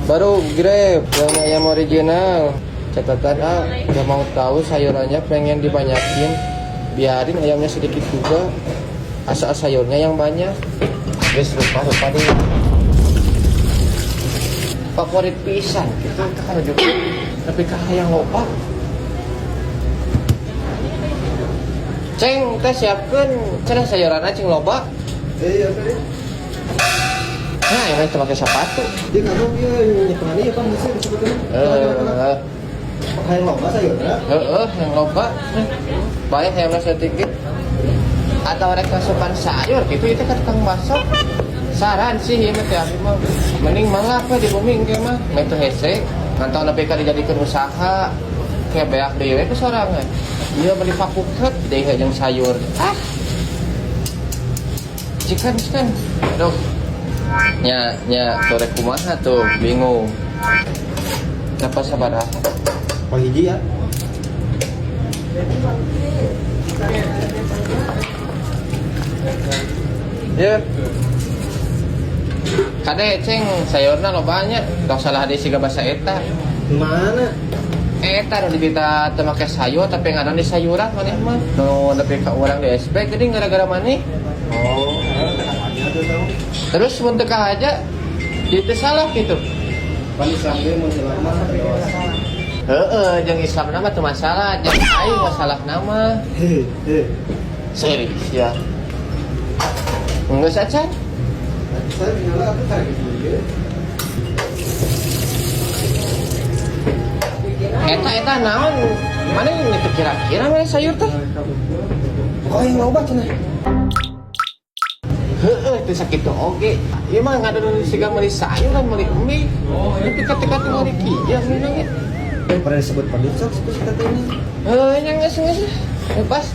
Baru Grab yang ayam original. Catatan ah, gak mau tahu sayurannya pengen dibanyakin. Biarin ayamnya sedikit juga. Asal sayurnya yang banyak. Guys, lupa lupa deh. Favorit pisan gitu kalau juga. Tapi kah yang loba. Ceng, teh siapkan cenah sayuranna cing loba. Iya tadi. Nah, yang itu pakai sepatu. Dia kagok ya nyepengan iya pan geus disebutkeun. Eh, Hayang loba sayurna. heeh, yang loba. Baik hayangna sedikit. Atau rek masukan sayur gitu itu kan tukang bakso. Saran sih ini teh abi mah. Mending mangga apa di bumi engke mah. Meh teu hese. Ngantos nepi ka dijadikeun usaha. Kayak beak deui we ku sorangan. Ieu beli papuket deui jeung sayur. Ah. Cikan cikan. Aduh. Nya nya torek kumaha tuh bingung. Dapat sabaraha? Oh hiji ya. Ya. Kade ceng sayurna loba nya, tong salah di siga basa eta. Mana? Eta nu dibita teu make sayur tapi ngaran di sayuran maneh mah. Nu nepi ka urang di SP geuning gara-gara maneh. Oh, aja tuh tahu. Terus mun teu kahaja jadi teu salah gitu. Pan Islam ge mun salah mah dosa. Heeh, jeung Islam mah teu masalah, jeung aing masalah nama. Hehe. Serius ya. Enggak saja. Saya tinggal aku cari gitu. Eta eta naon? Mana yang itu kira-kira mana sayur teh? Oh, yang loba cenah. Heeh, itu sakit tuh oge. Ieu mah ngadon siga meuli sayur dan meuli mie. Tapi ketika tinggal di kieu mie ge. Pernah disebut pedit sok situ si teteh ini. Heuh, nya geus geus. Bebas.